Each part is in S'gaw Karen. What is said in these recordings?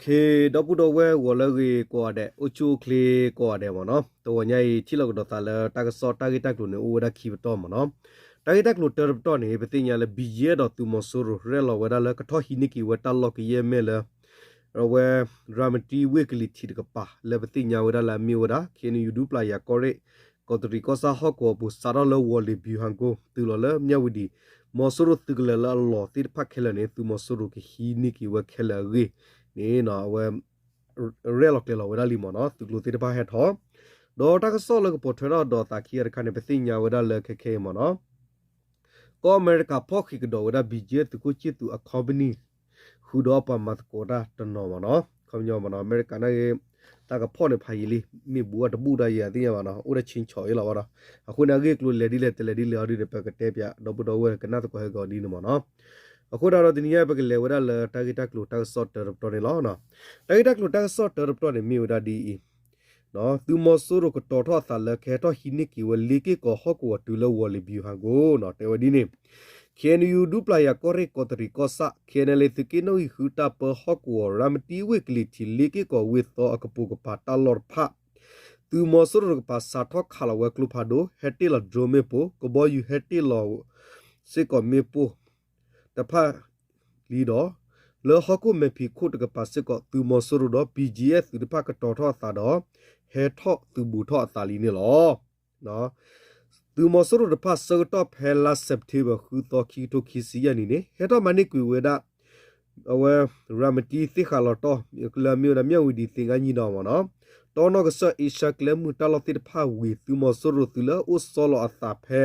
ဒီပုၢ်ဒီဝဲၢ်ဂီၤလၢအဂ့ၤကိးဂၤဒဲး, အိၣ်ဆူၣ်အိၣ်ချ့ကိးဂၤဒဲးမ့ၢ်နီၤ, တဂီၤညါအံၤ ထံၣ်လိာ်ကဒီးသးလၢတၢ်ကစီၣ်တၢ်ဂ့ၢ်တၢ်ကျိၤန့ၣ် အိၣ်ဝဲဒၣ်ခံပတီၢ်မ့ၢ်နီၤ. တၢ်ဂ့ၢ်တၢ်ကျိၤတၢတပတီၢ်န့ၣ် ပသ့ၣ်ညါလၢ ဘံၣ်ယဲၢ် ဒီးသုးမီၤစိရိၤ ရဲၣ်လီၤဝဲဒၣ်လၢကထီၣ်ဟံးန့ၢ်က့ၤဝဲတၢ်လီၢ်ကယဲၢ်မ့ၢ်လၢ အဝဲ ရၤမတံဝ့ၢ်ကလံၤထံးတကပၤ လၢပသ့ၣ်ညါဝဲဒၣ်လၢအမ့ၢ်ဝဲဒၣ် ခ့ၣ်အဲၣ်ယူၣ် ဒူပျၢ်ယၤကီၢ်ရ့ၣ် ကီးတရံးကီၢ်ဆၣ်ဟီၣ်ကဝီၤအပူၤ စးထီၣ်လၢဝီၤလ့ၤဘျူးဟၣ်ကိၣ် တုၤလီၤလၢမၠၣ်ဝတံၤ မီၤစိရိၤသုးကလၢၤလၢအလီၢ်သ့ၣ်တဖၣ်ခဲလၢာ်န့ၣ် သုးမီၤစိရိၤကဟံးန့ၢ်က့ၤဝဲခဲလၢာ်အဂ့ၢ်န့ၣ် အဝဲ ရဲၣ်လီၤကျဲၤလီၤဝဲဒၣ်လံမ့ၢ်နီၤ, သုးကျိၤသ့ၣ်တဖၣ်ဟဲထီၣ်, ဒီးတၢ်ကစီၣ်လၢကပိာ်ထွဲထီၣ်ဒီးသးခံဂၤတခါန့ၣ် ပသ့ၣ်ညါဝဲဒၣ်လၢခဲခဲအံၤမ့ၢ်နီၤ, ကီၢ်အမဲရကၤဖီၣ်ဃံးကဒီးဝဲဒၣ် ဘံၣ်ယဲၢ် သုးခိၣ်ဆံၣ်သူးအ company ဃုာ်ဒီးအပှၤမၤသကိးတၢ်တနီၤမ့ၢ်နီၤ, ခီပညီမ့ၢ်နီၤ အမဲရကၤန့ၣ်ဂ့ၤ တၢ်ကဖီၣ်န့ၣ်ဖးယံာ်လံ, မ့ၢ်ဘူးအတဘူၣ်တၢ်ယဲၢ်သ့ၣ်ညါဘၣ်နီၤ, အိၣ်ဒီးဆ့ၣ်ဆီၣ်အံၤလီၤဘၣ်ဒီး, အဃိန့ၣ် အဂ့ၢ်အကျိၤလဲၤဒ်လဲၣ်တလဲၤဒ်လဲၣ်အီၤဒ်န့ၣ် ပကတဲပၠး ဒီပုၢ်ဒီဝဲၢ်ကနၣ်သကိးဟဲက့ၤအီၤဒ်န့ၣ်မ့ၢ်နီၤ. အဃိသတးဒီးတနံၤညါ ပကလဲၤဝဲဒၣ်လၢတၢ်ဂ့ၢ်တၢ်ကျိၤတၢ်ကစီၣ်တၢတပတီၢ်န့ၣ်လီၤ. တၢ်ဂ့ၢ်တၢ်ကျိၤတၢ်ကစီၣ်တၢတပတီၢ်န့ၣ် မ့ၢ်ဝဲဒၣ်ဒ်အံၤ, သုးမီၤစိရိၤကတီၤထီၣ်အသးလၢကဟဲထီၣ်ဟံးန့ၢ်က့ၤဝဲလ့က့ၢ်ကီးဟီၣ်ကဝီၤတုၤလၢဝီၤလ့ၤဘျူးဟၣ်ကိၣ်နီၤ, တဲဝဲဒ်န့ၣ်, ခ့ၣ်အဲၣ်ယူၣ် ဒူပျၢ်ယၤကီၢ်ရ့ၣ် ကီးတရံးကီၢ်ဆၣ် ခ့ၣ်အဲၣ်ယူၣ် သုးက့နီၣ်ဂံၢ်ဃုတၢ်ပၢဟီၣ်ကဝီၤ ရၤမတံဝ့ၢ်ကလံၤထံး လ့က့ၢ်ကီးဝ့ၢ်သီအကပိာ်ကပၤတၢ်လီၢ်တဖၣ် သုးမီၤစိရိၤတကပၤစးထီၣ်ခးလီၤဝဲကျိဖးဒိၣ် ဟဲတ့ၢ်လီၤ drone မ့ၣ်ပိၢ်, ကဘီယူၤဟဲတ့ၢ်လီၤစ့ၢ်ကီးမ့ၣ်ပိၢ် တဖၣ်လံဒီး လၢဟီၣ်ခိၣ်မဲာ်ဖံးခိၣ်တကပၤစ့ၢ်ကီး သုးမီၤစိရိၤဒီး ဘံၣ်ယဲၢ် သုးတဖၣ်ကတီၤထီၣ်အသးဒီး ဟဲထီၣ်သုးဘူးထီၣ်အသးလံန့ၣ်လီၤ. သုးမီၤစိရိၤတဖၣ်ဆၢကတီၢ်ဖဲလါ September ဃုသီ ခံကထိခံဆံယဲၢ်နံၣ်န့ၣ် ဟဲထီၣ်မၤန့ၢ်ကွံာ်ဝဲဒၣ် အဝဲ ရၤမတံသ့ၣ်ဃးလီၤတီၢ် လၢအမ့ၢ်ဝဲဒၣ်မၠၣ်ဝတံၤသ့ၣ်ငါညံဒီးမ့ၢ်နီၤ, တီနီၣ်ကစၢၢ် အ့ရှါကျဲမုၢ်တၢ်လီၢ်သ့ၣ်တဖၣ်ဝံၤ သုးမီၤစိရိၤသုးလၢအအိၣ်ဆီလီၤအသးဖဲ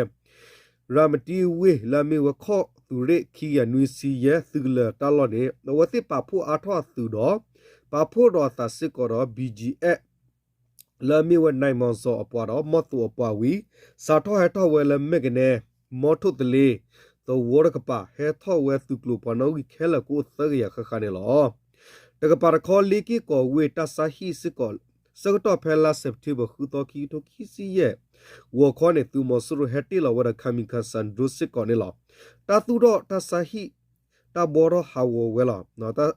ရၤမတံဝ့ၢ် လၢအမ့ၢ်ဝဲခီၣ်သုးရ့ၣ်ခံကယၤနွံဆံယဲၢ် သုးကလၢၤတၢ်လီၢ်န့ၣ် အဝဲသ့ၣ်ပာ်ဖှိၣ်အါထီၣ်အသုးဒီး ပာ်ဖှိၣ်ဒီးအသးစ့ၢ်ကီးဒီး ဘံၣ်ယဲၢ် လၢအမ့ၢ်ဝဲ နီၢ်မီၤစီၤအပှၤဒီး မီၢ်သိးအပှၤဝံၤ စးထီၣ်ဟဲထီၣ်ဝဲလၢမဲၢ်ကနဲ မီထိၣ်သလ့ သဝီတကပၤ ဟဲထီၣ်ဝဲသုးကျိၤပှၤနီၣ်ဂံၢ်ခဲလၢာ်ကအိၣ်သၢကယၤဃၣ်ဃၣ်န့ၣ်လီၤ. တကပၤတခီ လ့က့ၢ်ကီးဝ့ၢ်တၢ်ဆါဟံၣ်စ့ၢ်ကီး ဆၢကတီၢ်ဖဲလါ September ဃုသီ ခံကထိခံဆံယဲၢ် ဂီၤခီန့ၣ် သုးမီၤစိရိၤဟဲတ့ၢ်လီၤဝဲဒီး kamikaze drone စ့ၢ်ကီးန့ၣ်လီၤ. တၢ်သူၣ်ထီၣ်တၢ်ဆါဟံၣ် တၢ်ဘှီထီၣ်ဟးဂီၤဝဲလီၤ.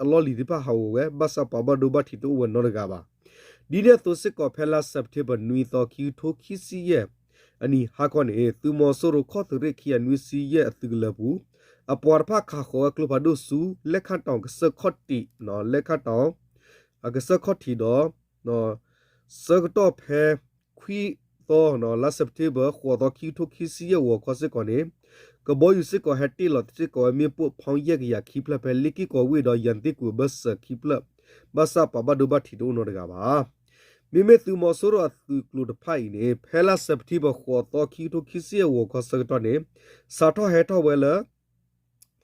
အလီၢ်လံၤသ့ၣ်တဖၣ်ဟးဂီၤဝဲ ဘၣ်ဆၣ်ပှၤဘၣ်ဒိဘၣ်ထံးတအိၣ်ဝဲနီတဂၤဘၣ်. ဒ်န့ၣ်အသိးစ့ၢ်ကီး ဖဲလါ September နွံသီ ခံကထိခံဆံယဲၢ် အနံၤဟါခီန့ၣ် သုးမီၤစိရိၤခီၣ်သုးရ့ၣ်ခံကယၤနွံဆံယဲၢ်အသုးကလၢၤပူၤ အပှၤတဖၣ်ခးဃီၤဝဲကျိဖးဒိၣ်ဆူ လဲခၣ်တီၤကစၢၢ်ခီၣ်ထံး လဲခၣ်တီၤ အကစၢၢ်ခီၣ်ထံးဒီး ဆၢကတီၢ်ဖဲ ခွံသီ လါ September ဃိးသီ ခံကထိခံဆံယဲၢ်ဂီၤခီစ့ၢ်ကီးန့ၣ် ကဘီယူၤစ့ၢ်ကီးဟဲတ့ၢ်လီၤစ့ၢ်ကီးဝဲမ့ၣ်ပိၢ် ဖီယဲၢ်ကယၤခံဖျၢၣ် ဖဲလ့က့ၢ်ကီးဝ့ၢ်ဒီး ယၤသ့ၣ်ကွံာ်ဘၢၣ်စၢၤခံဖျၢၣ် ဘၣ်ဆၣ်ပှၤဘၣ်ဒိဘၣ်ထံးတအိၣ်နီတဂၤဘၣ်. မ့မ့ၢ်သုးမီၤစိရိၤအသုးကျိၤတဖၣ်အံၤန့ၣ် ဖဲလါ September ဃိးသီ ခံကထိခံဆံယဲၢ်ဂီၤခီဆၢကတီၢ်န့ၣ် စးထီၣ်ဟဲထီၣ်ဝဲလၢ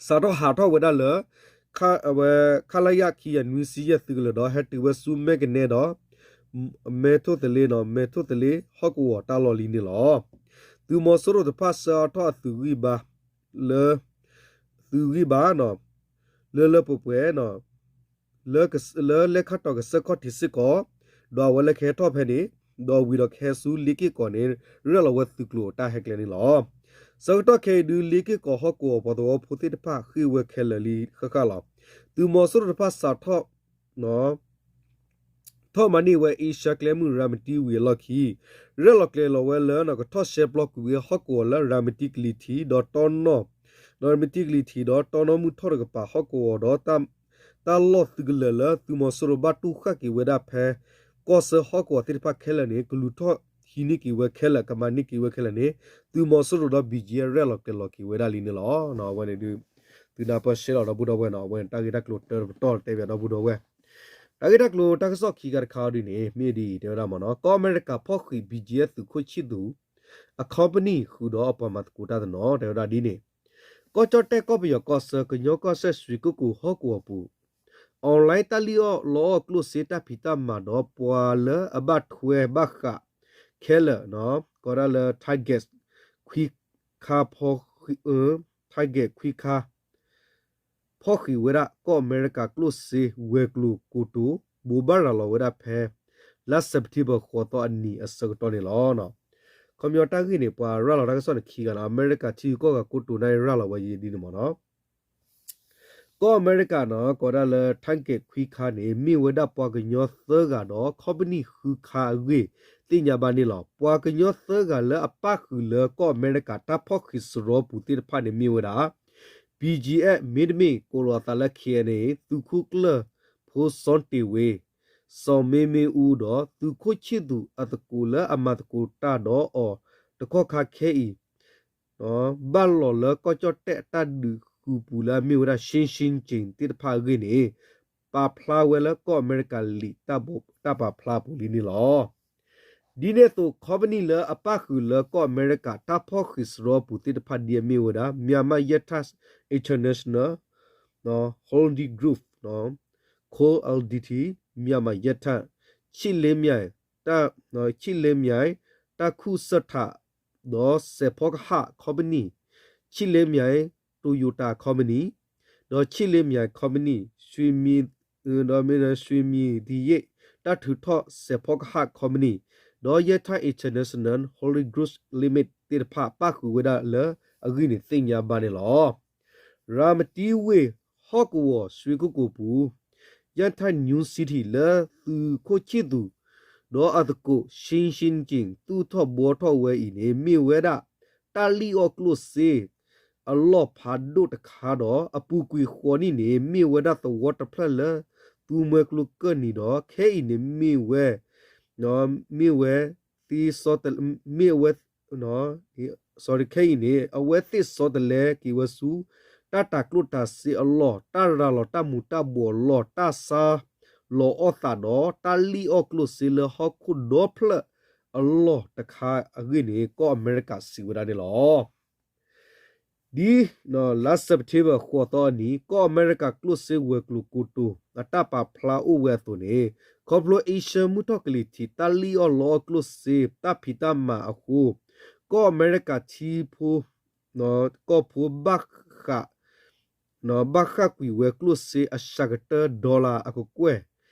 စးထီၣ်ဟးထီၣ်ဝဲဒၣ်လၢ အဝဲ ခလရ ခံကယၤနွံဆံယဲၢ်သုးကလၢၤဒီး ဟဲတုၤဝဲဆူမဲၢ်ကနဲဒီး မဲၢ်ထိၣ်သလ့ မဲၢ်ထိၣ်သလ့ဟီၣ်ကဝီၤတၢ်လီၢ်လံန့ၣ်လီၤ. သုးမီၤစိရိၤတဖၣ်ဆှၢအါထီၣ်အသုးဂံၢ်ဘါ လၢ သုးဂံၢ်ဘါ လၢလၢပှဲၤပှဲၤ လၢလဲခၣ်တီၤကစၢၢ်ခီၣ်ထံးစ့ၢ်ကီး ဒီးအဝဲလၢကဟဲထီၣ်ဖဲန့ၣ် ဒီးဝံၤဒီးကဟဲဆူလ့က့ၢ်ကီးန့ၣ် ရဲၣ်လီၤဝဲသုးကျိၤအတၢ်ဟဲကျဲန့ၣ်လီၤ. ဆၢကတီၢ်ခဲအံၤဒု လ့က့ၢ်ကီးဟီၣ်ကဝီၤပှၤသဝီဖိသ့ၣ်တဖၣ်ဃ့ၢ်ဝဲခဲလၢာ်လံဃၣ်ဃၣ်လီၤ. သုးမီၤစိရိၤတဖၣ်စးထီၣ် ထီၣ်မၤန့ၢ်ဝဲအ့ရှါကျဲမုၢ်ရၤမတံဝံၤအလီၢ်ခံ ရဲၣ်လီၤကျဲၤလီၤဝဲလၢ ကထီၣ်ရှဲပျီကွံာ်ဝဲဟီၣ်ကဝီၤလၢရၤမတံကလံၤထံးဒီးတီနီၣ် ဒီးရၤမတံကလံၤထံးဒီးတီနီၣ်မုၢ်ထီၣ်တကပၤဟီၣ်ကဝီၤဒီး တၢ်လီၢ်သုးကလၢၤလၢသုးမီၤစိရိၤဘၣ်တူၢ်ဃာ်က့ၤဝဲဒၣ်ဖဲ ကီၢ်ဆၢဟီၣ်ကဝီၤသ့ၣ်တဖၣ်ခဲလၢာ်န့ၣ် ကလူၤထီၣ်ဟံးန့ၢ်က့ၤဝဲခဲလၢာ် ကမၤန့ၢ်က့ၤဝဲခဲလၢာ်န့ၣ် သုးမီၤစိရိၤဒီး ဘံၣ်ယဲၢ် ရဲၣ်လီၤကျဲၤလီၤက့ၤဝဲဒၣ်လံန့ၣ်လီၤ. အဝဲန့ၣ်ဒု သုနၢ်ပၢၢ်ရှဲလီၤဒီပုၢ်ဒီဝဲၢ်နီၤ အဝဲန့ၣ်တၢ်ဂ့ၢ်တၢ်ကျိၤတၢတပတီၢ်တဲဘၣ်ဒီပုၢ်ဒီဝဲၢ် တၢ်ဂ့ၢ်တၢ်ကျိၤတၢ်ကစီၣ်ခံခါတခါအီၤဒ်န့ၣ် မ့ၢ်ဒ်အံၤ တဲဝဲဒၣ်မ့ၢ်နီၤ ကီၢ်အမဲရကၤဖီၣ်ဃံး ဘံၣ်ယဲၢ် သုးခိၣ်ဆံၣ်သူး အ company ဃုာ်ဒီးအပှၤမၤသကိးတၢ်တနီၤ တဲဝဲဒၣ်ဒ်န့ၣ် ကီၢ်ကၠီၣ်တဲၣ်ကီၢ်ပယီၤကီၢ်ဆၢ ကညီကီၢ်စဲၣ် ရွှေကုက္ကို ဟီၣ်ကဝီၤပူၤ online တၢ်လံၣ်အီၣ်လီအီၣ်ကျိၣ်စ့တၢ်ဖံးတၢ်မၤဒီးပှၤလၢအဘၣ်ထွဲဘၣ်ဃးခဲလၢာ် ကိးဒၣ်လၢ target ခွံခါဖီ target ခွံခါ ဖီၣ်ဃံးဝဲဒၣ်ကီၢ်အမဲရကၤကျိၣ်စ့ဝဲၤကျိၤကိတိာ် ဘိးဘၣ်ရၤလီၤဝဲဒၣ်ဖဲ လါ September ဃိးသီအနံၤအဆၢကတီၢ်န့ၣ်လီၤ. ခီပညီတၢ်ဂ့ၢ်န့ၣ် ပှၤရၤလီၤတၢ်ကစီၣ်န့ၣ်ခံဂၤနီၤ အမဲရကၤထံဂုၤကီၢ်ဂၤကိတိာ်န့ၣ်ရၤလီၤဝဲယံၤဒ်န့ၣ်မ့ၢ်နီၤ ကီၢ်အမဲရကၤန့ၣ် ကိးဒၣ်လၢ ထၢကဲးခွံခါန့ၣ် မ့ၢ်ဝဲဒၣ်ပှၤကညီသၢဂၤဒီး ခီပနံၣ်ဃုခါအဂ့ၢ် သ့ၣ်ညါဘၣ်န့ၣ်လီၤ. ပှၤကညီသၢဂၤလၢအပၣ်ဃုာ်လၢကီၢ်အမဲရကၤတၢ်ဖီၣ်ဃံးစရီပူၤသ့ၣ်တဖၣ်န့ၣ် မ့ၢ်ဝဲဒၣ် BGF မ့တမ့ၢ် ကိးလီၤအသးလၢ KNA သုးခိၣ်ကျၢၢ်ဖိစီတ့ၢ်ဝ့ စီၤမ့မ့အူဒီး သုးခိၣ်ဆံၣ်သူးအသကိးလၢအမၤသကိးတၢ်ဒီးအီၤတကီၢ်ခါခဲအံၤ ဘၣ်လီၤလၢကီၢ်ကၠီၣ်တဲၣ်အတၢ်ဒုးဃုာ်ပူၤလၢအမ့ၢ်ဝဲဒၣ် ရှ့ၣ်ရှ့ၣ်ကၠ့ၣ် သ့ၣ်တဖၣ်အဂ့ၢ်န့ၣ် ပာ်ဖျါဝဲလၢကီၢ်အမဲရကၤလံာ်တၢ်ပာ်ဖျါအပူၤလံန့ၣ်လီၤ. ဒ်န့ၣ်အသိး ခီပနံၣ်လၢအပၣ်ဃုာ်လၢကီၢ်အမဲရကၤတၢ်ဖီၣ်ဃံးစရီပူၤသ့ၣ်တဖၣ်ဒ်အမ့ၢ်ဝဲဒၣ် Myanmar Yat Khaar International Holding Group, Kho L D T, Myanmar Yat Khaar, ချံၣ်လ့မၠဲၣ် ချံၣ်လ့မၠဲၣ် တၢ်ခူၣ်စၢထး ဒီးစဲးဖီကဟၣ် company, ချံၣ်လ့မၠဲၣ် Toyota company, ဒီးချံၣ်လ့မၠဲၣ် company, ဒီးမ့ၢ် ရွှေမြေသီရိ တၢ်ထုးထီၣ်စဲးဖီကဟၣ် company, ဒီး Yat Khaar International Holding Group Limited သ့ၣ်တဖၣ် ပၣ်ဃုာ်ဝဲဒၣ်လၢအဂ့ၢ်န့ၣ် သ့ၣ်ညါဘၣ်န့ၣ်လီၤ. ရၤမတံဝ့ၢ်ဟီၣ်ကဝီၤ ရွှေကုက္ကိုပူၤ Yat Khaar New City လၢသုးခိၣ်ဆံၣ်သူး ဒီးအသကိး ရှ့ၣ်ရှ့ၣ်ကၠ့ၣ် သူၣ်ထီၣ်ဘှီထီၣ်ဝဲအံၤန့ၣ် မ့ၢ်ဝဲဒၣ် တၢ်လံၣ်အီၣ်ကျိၣ်စ့ အလီၢ်ဖးဒိၣ်တခါဒီး အပူၤကွံာ်ဃိးနံၣ်န့ၣ် မ့ၢ်ဝဲဒၣ်သဝီတဖျၢၣ်လၢ သူမှဲကျိကၢၢ်နံၤဒီး ခဲအံၤန့ၣ်မ့ၢ်ဝဲ မ့ၢ်ဝဲသ့ မ့ၢ်ဝဲ sorry ခဲအံၤန့ၣ် အဝဲသ့ၣ်ဆီတလဲက့ၤဝဲဆူ တၢ်တၤကျိၣ်တၤစ့အလီၢ်, တၢ်ရၤလီၤတၢ်မူးတၢ်ဘှီးအလီၢ်, တၢ်ဆါလီၤအီၣ်သးဒီး တၢ်လံၣ်အီၣ်ကျိၣ်စ့လၢဟီၣ်ခိၣ်ဒီဖျၢၣ်အလီၢ်တခါအဂ့ၢ်န့ၣ် ကီၢ်အမဲရကၤစံးဝဲဒၣ်န့ၣ်လီၤ. ဒ် လါစဲးပထ့ဘၢၣ် ဃိးသီအနံၤ ကီၢ်အမဲရကၤကျိၣ်စ့ဝဲၤကျိၤကိတိာ် အတၢ်ပာ်ဖျါအိၣ်ဝဲအသိးန့ၣ် ခီဖျိအ့ရှၢမုၢ်ထီၣ်ကလံၤထံး တၢ်လံၣ်အီၣ်လီအီၣ်ကျိၣ်စ့ တၢ်ဖံးတၢ်မၤအဃိ ကီၢ်အမဲရကၤထံဖိ ကီၢ်ဖိဘၣ်ဃး ဘၣ်ဃၣ်ကွံာ်ဝဲကျိၣ်စ့အစှၤကတၢၢ် dollar အကကွဲၢ်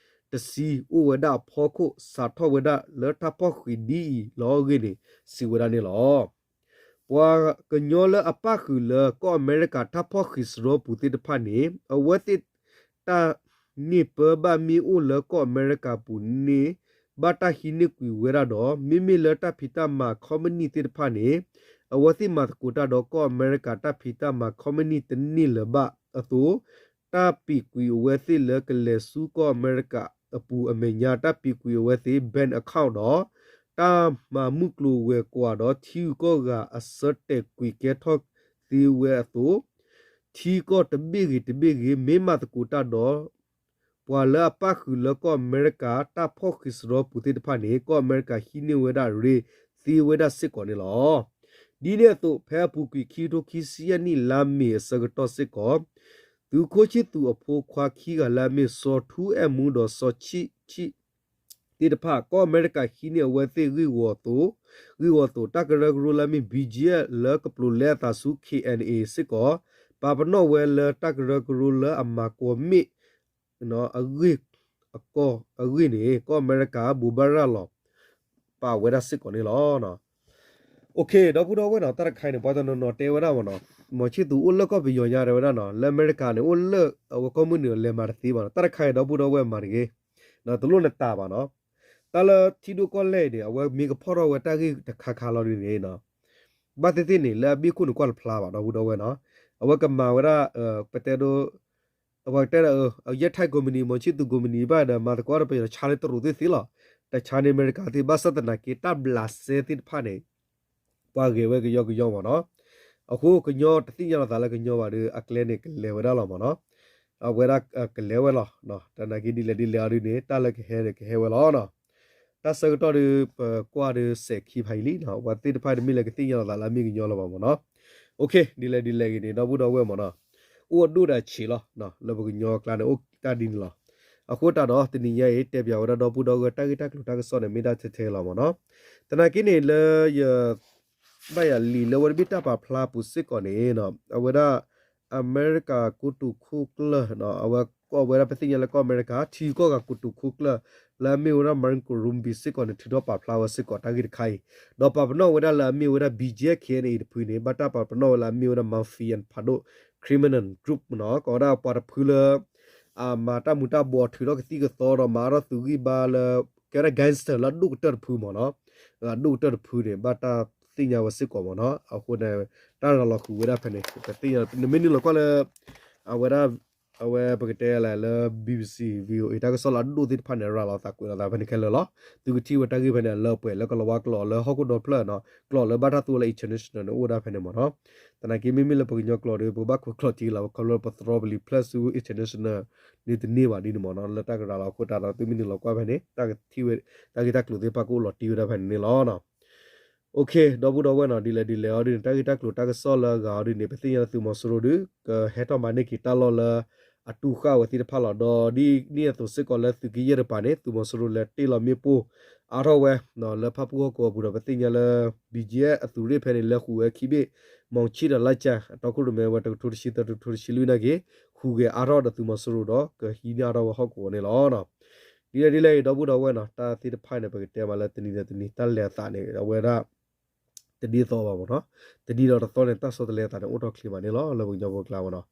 တဆံအိၣ်ဝဲဒၣ်အဖီခိၣ် စးထီၣ်ဝဲဒၣ်လၢတၢ်ဖီၣ်ဃံးဒ်အံၤလီၤအဂ့ၢ်န့ၣ် စံးဝဲဒၣ်န့ၣ်လီၤ. ပှၤကညီလၢအပၣ်ဃုာ်လၢကီၢ်အမဲရကၤတၢ်ဖီၣ်ဃံးစရီပူၤသ့ၣ်တဖၣ်န့ၣ် အဝဲသ့ၣ်တၢ်န့ၢ်ပၢဘၣ်မ့ၢ်အိၣ်လၢကီၢ်အမဲရကၤပူၤန့ၣ် ဘၣ်တၢ်ဟံးန့ၢ်ကွံာ်ဝဲဒၣ်ဒီး မ့မ့ၢ်လၢတၢ်ဖံးတၢ်မၤ company သ့ၣ်တဖၣ်န့ၣ် အဝဲသ့ၣ်မၤသကိးတၢ်ဒီးကီၢ်အမဲရကၤတၢ်ဖံးတၢ်မၤ company တန့ၢ်လၢၤဘၣ်အသိး တၢ်ပံာ်ကွံာ်အဝဲသ့ၣ်လၢကလဲၤဆူကီၢ်အမဲရကၤအပူၤအမဲာ်ညါ တၢ်ပံာ်ကွံာ်အဝဲသ့ၣ် bank account ဒီး တၢ်မၤမုၢ်ကျိၤဝဲၤကွာ်ဒီးထံဂုၤကီၢ်ဂၤအဆၢတဲာ်ကွံာ်ကဲထီၣ်သ့ဝဲအသိး ထံကီၢ်တဘ့ၣ်ဂ့ၤတဘ့ၣ်ဂ့ၤ မ့ၢ်မၤသကိးတၢ်ဒီး ပှၤလၢအပၣ်ဃုာ်လၢကီၢ်အမဲရကၤတၢ်ဖီၣ်ဃံးစရီပူၤသ့ၣ်တဖၣ်န့ၣ် ကီၢ်အမဲရကၤဟံးန့ၢ်ဝဲဒၣ်ရ့သ့ဝဲဒၣ်စ့ၢ်ကီးန့ၣ်လီၤ. ဒ်န့ၣ်အသိး ဖဲအပူၤကွံာ်ခံကထိခံဆံယဲၢ်နံၣ်လါမ့ၤအဆၢကတီၢ်စ့ၢ်ကီး သုးခိၣ်ဆံၣ်သူးအဖိခွါခံဂၤလၢအမ့ၢ်စီၤထူအဲၣ်မူဒီးစီၤဆံၣ်ဆံၣ် သ့ၣ်တဖၣ် ကီၢ်အမဲရကၤဟံးန့ၢ်အဝဲသ့ၣ်ဂ့ၢ်ဂီၤအသိး, ဂ့ၢ်ဂီၤအသိး တၢ်ကရၢကရိလၢအမ့ၢ် ဘံၣ်ကၠံၣ်အဲၣ် လၢကပျိၤလဲအသးဆူ ခ့ၣ်အဲၣ်အ့ၣ် စ့ၢ်ကီး ပာ်ပနီၣ်ဝဲလၢတၢ်ကရၢကရိလၢအမၤကွီၢ်မ့ၣ် အဂ့ၢ်အကီၢ်အဂ့ၢ်န့ၣ် ကီၢ်အမဲရကၤဘိးဘၣ်ရၤလီၤ ပာ်ဝဲဒၣ်စ့ၢ်ကီးန့ၣ်လီၤ. ဒီပုၢ်ဒီဝဲၢ်နီၤ တၢ်တခါအံၤန့ၣ် ပှၤတနီၤနီၤတဲဝဲဒၣ်မ့ၢ်နီၤ, မီၤဆံၣ်သူးအိၣ်လၢကီၢ်ပယီၤညါတဲဝဲဒၣ်နီၤ, လၢအမဲရကၤန့ၣ် အိၣ်လၢအဝဲကီၢ်မုၢ်နုာ်အလဲၤမၤတသ့ဘၣ်နီၤ, တၢ်တခါအံၤ ဒီပုၢ်ဒီဝဲၢ်မၤတဂ့ၤ, တလိၣ်နတၢ်ဘၣ်နီၤ, တၢ်လၢထံဒိၣ်ကီၢ်လဲၢ်အံၤန့ၣ် အဝဲမ့ၢ်ကဖီၣ်ထီၣ်ဝဲတၢ်ဂ့ၢ်တခါခါလီၤဒ်န့ၣ်နီၤ, ဘၣ်သ့ၣ်သ့ၣ်န့ၣ် လၢအဘ့ၣ်ခိၣ်န့ၣ်ကွၢ်တဖျါဘၣ် ဒီပုၢ်ဒီဝဲၢ်နီၤ, အဝဲကမၤဝဲဒၣ် ပတဲဒိ အဝဲတဲဒၣ် အယဲၢ်ထၢၣ်ကိးမုၢ်နံၤ မီၤဆံၣ်သူးကိးမုၢ်နံၤဘၣ်ဒီး မၤသကိးတပယီၤ တၢ်ဆါန့ၢ်တရူးသ့ၣ်သ့ၣ်လီၤ, တၢ်ဆါန့ၢ်အမဲရကၤသ့ၣ် ဘၣ်ဆၣ်သနာ်က့ တၢ်ဘျးစဲသ့ၣ်တဖၣ်န့ၣ် ပှၤဂဲၤဝဲကယီကယီမ့ၢ်နီၤ, အဃိကညီတသ့ၣ်ညါလီၤသးလၢကညီဘၣ်ဒီး အကျဲန့ၣ်ကလဲၤဝဲဒၣ်လီၤမ့ၢ်နီၤ, အဝဲဒၣ်ကလဲၤဝဲလီၤ, တနာ်က့ဒ်လဲၣ်ဒ်လဲၣ်အီၤဒ်န့ၣ် တၢ်လၢကဟဲဒီးကဟဲဝဲလီၤနီၤ, တၢ်ဆၢကတီၢ်ဒီး ပကွၢ်ဒီးစဲးခံဖးယံာ်လံနီၤ, ပှၤသ့ၣ်တဖၣ်တမ့ၢ်လၢကသ့ၣ်ညါလီၤသးလၢအမ့ၢ်ကညီလီၤဘၣ်မ့ၢ်နီၤ, အိၣ်ခ့ ဒ်လဲၣ်ဒ်လဲၣ်ဂ့ၤန့ၣ် ဒီပုၢ်ဒီဝဲၢ်မ့ၢ်နီၤ, အိၣ်အဒိၣ်ဒီးဆံးလီၤ, လၢပကညီအကျါန့ၣ် အိၣ်တၢ်ဒ်န့ၣ်လီၤ, အဃိသတးဒီး တနံၤညါအံၤ တဲပၠးဝဲဒၣ်ဒီပုၢ်ဒီဝဲၢ် တၢ်ဂ့ၢ်တၢ်ကျိၤတၢ်ကစီၣ်န့ၣ် မ့ၢ်ဒၣ်ထဲထဲလီၤမ့ၢ်နီၤ, သနာ်က့န့ၣ်လၢယ ဘၣ်ယၤလံာ်လၢဝဲတဘ့ၣ်တၢ်ပာ်ဖျါပူၤစ့ၢ်ကီးန့ၣ် အဝဲဒၣ် အမဲရကၤကိတိာ်ခိၣ်ကျၢၢ် အဝဲကီၢ်ဝဲဒၣ်ပသ့ၣ်ညါလၢကီၢ်အမဲရကၤ ထံဂုၤကီၢ်ဂၤကိတိာ်ခိၣ်ကျၢၢ် လၢအမ့ၢ်ဝဲဒၣ် Marco Rubio စ့ၢ်ကီးန့ၣ် ထုးထီၣ်ပာ်ဖျါဝဲစ့ၢ်ကီးတၢ်ဂ့ၢ်တခါအံၤ, ဒီးပာ်ပနီၣ်ဝဲဒၣ်လၢအမ့ၢ်ဝဲဒၣ် ဘံၣ်ကၠံၣ်အဲၣ် ခ့ၣ်အဲၣ်အ့ၣ် တဖုန့ၣ် ဘၣ်တၢ်ပာ်ပနီၣ်ဝဲလၢအမ့ၢ်ဝဲဒၣ် mafia ဖးဒိၣ် criminal group မ့ၢ်နီၤ ကိးဝဲဒၣ်ပှၤတဖုလၢ အမၤတၢ်မူၤတၢ်ဘှီး ထုးထီၣ်ကသံၣ်ကသီဒီးမၤထီၣ်သုးဂံၢ်ဘါလၢ ကဲဝဲဒၣ် gangster လၢအဒိၣ်ကတၢၢ်တဖုမ့ၢ်နီၤ, အဒိၣ်ကတၢၢ်တဖုန့ၣ် ဘၣ်တၢ်သ့ၣ်ညါဝဲစ့ၢ်ကီးမ့ၢ်နီၤ. အဃိန့ၣ် တၢ်ရၤလီၤဃုာ်ဝဲဒၣ်ဖဲန့ၣ် ပသ့ၣ်ညါ နမ့ၢ်နုာ်လီၤကွၢ်လၢ အဝဲဒၣ် အဝဲပကတဲလဲၣ်လၢ BBC VOA တၢ်ကစီၣ်လၢအဒိၣ်သ့ၣ်တဖၣ်န့ၣ် ရၤလီၤသးကွဲးလီၤသးဖဲန့ၣ်ခဲလၢာ်လီၤ. သုကထံၣ်ဝဲတၢ်ဂ့ၢ်ဖဲန့ၣ် အလၢပှဲၤလၢကလီၤဝါကျိာ်လၢဟီၣ်ခိၣ်ဒီဖျၢၣ်နီၤ ကျိာ်လၢဘၣ်တၢ်သူဝဲလၢ international န့ၣ် အိၣ်ဝဲဒၣ်ဖဲန့ၣ်မ့ၢ်နီၤ. သနာ်က့ မ့မ့ၢ်လၢပှၤကညီကျိာ်ဒီး ပကဘၣ်ကွဲးကျိာ်တ့ၢ်လီၤ ခီဖျိလၢပသရီပလံၤဖျၢၣ်ဆူ international န့ၣ်တန့ၢ်ဘၣ်ဒ်န့ၣ်မ့ၢ်နီၤ. လၢတၢ်ကရၤလီၤအဃိသတးဒီး သုမ့ၢ်နုာ်လီၤကွၢ်ဖဲန့ၣ် တၢ်ကထံၣ်ဝဲ တၢ်ဂ့ၢ်တၢ်ကျိၤသ့ၣ်တဖၣ်ကအိၣ်လီၤတံၢ်ဝဲဒၣ်ဖဲန့ၣ်န့ၣ်လီၤ. Okay ဒီပုၢ်ဒီဝဲၢ်နီၤ ဒ်လဲၣ်ဒ်လဲၣ်အီၤဒ်န့ၣ် တၢ်ဂ့ၢ်တၢ်ကျိၤတၢ်ကစီၣ်လၢအဂၤအီၤဒ်န့ၣ် ပသ့ၣ်ညါလၢသုးမီၤစိရိၤဒီး ကဟဲထီၣ်မၤန့ၢ်က့ၤတၢ်လီၢ်လၢ အတူၢ်ဃာ်ဝဲသ့ၣ်တဖၣ်လီၤ. ဒီးဒ်န့ၣ်အသိးစ့ၢ်ကီးလၢသုးကယဲၢ်တပၤန့ၣ် သုးမီၤစိရိၤလဲၤတ့ၢ်လီၤမ့ၣ်ပိၢ်အါထီၣ်ဝဲ လၢဖၣ်ပူၣ်ဟီၣ်ကဝီၤအပူၤဒီး ပသ့ၣ်ညါလၢ BGF အသုးရ့ၣ်ဖဲန့ၣ် လဲၤဃုာ်ဝဲခံဘ့ၣ် မီၤဆံၣ်ဒီးလါကၠၤ အတီခိၣ်ရိၣ်မဲဝဲတကထိတဆံသၢ တကထိတဆံလွံၢ်နာ်က့ ဃုာ်ဂဲၤအါထီၣ်ဒီးသုးမီၤစိရိၤဒီး ကဟံးန့ၢ်အါထီၣ်ဝဲဟီၣ်ကဝီၤန့ၣ်လီၤ. ဒ်လဲၣ်ဒ်လဲၣ်အံၤ ဒီပုၢ်ဒီဝဲၢ်နီၤ တၢ်သ့ၣ်တဖၣ်န့ၣ် ပကတဲမးလၢတနံၤဒီးတနံၤ တၢ်လဲၤအသးန့ၣ် အဝဲဒၣ် တဒ်သိးဘၣ်မ့ၢ်နီၤ. တနံၤဒီးတသီန့ၣ် တၢ်ဆီတလဲအသးန့ၣ် အိၣ်ထီၣ်ချ့မးန့ၣ်လီၤ လၢပကညီဖိကျါမ့ၢ်နီၤ.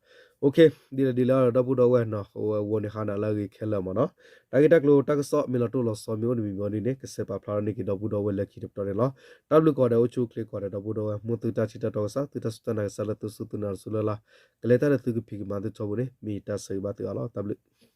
Okay ဒ်လဲၣ်ဒ်လဲၣ်ဒီပုၢ်ဒီဝဲၢ်နီၤ အဝဲန့ၣ်ဟါနၤလၢအဂ့ၤခဲလၢာ်မ့ၢ်နီၤ. တၢ်ဂ့ၢ်တၢ်ကျိၤတၢ်ကစီၣ် မ့ၢ်လီၤတိၢ်လီၤဆီ မ့ၢ်အိၣ်တမံၤမံၤဒ်န့ၣ် ကစဲးပာ်ဖျါထီၣ်န့ၢ်က့ၤဒီပုၢ်ဒီဝဲၢ်လၢခံတပတီၢ်န့ၣ်လီၤ. တၢ်ဘျုးကိးဂၤဒဲး အိၣ်ဆူၣ်အိၣ်ချ့ကိးဂၤဒဲး ဒီပုၢ်ဒီဝဲၢ် မ်သုတၢ်ထံၣ်တၢ်တီကစၢ် သုတၢ်စူၢ်တၢ်နာ်ကစၢ်လၢသုစူၢ်သုနာ်တစူၢ်လၢ်လၢ် ကလဲၤတၢ်လၢသုကဖံးကမၤသုထီဘိန့ၣ် မ့ၢ်ယတၢ်ဆၢဂ့ၤဘၣ်သုအါလီၤ. တၢ်ဘျုး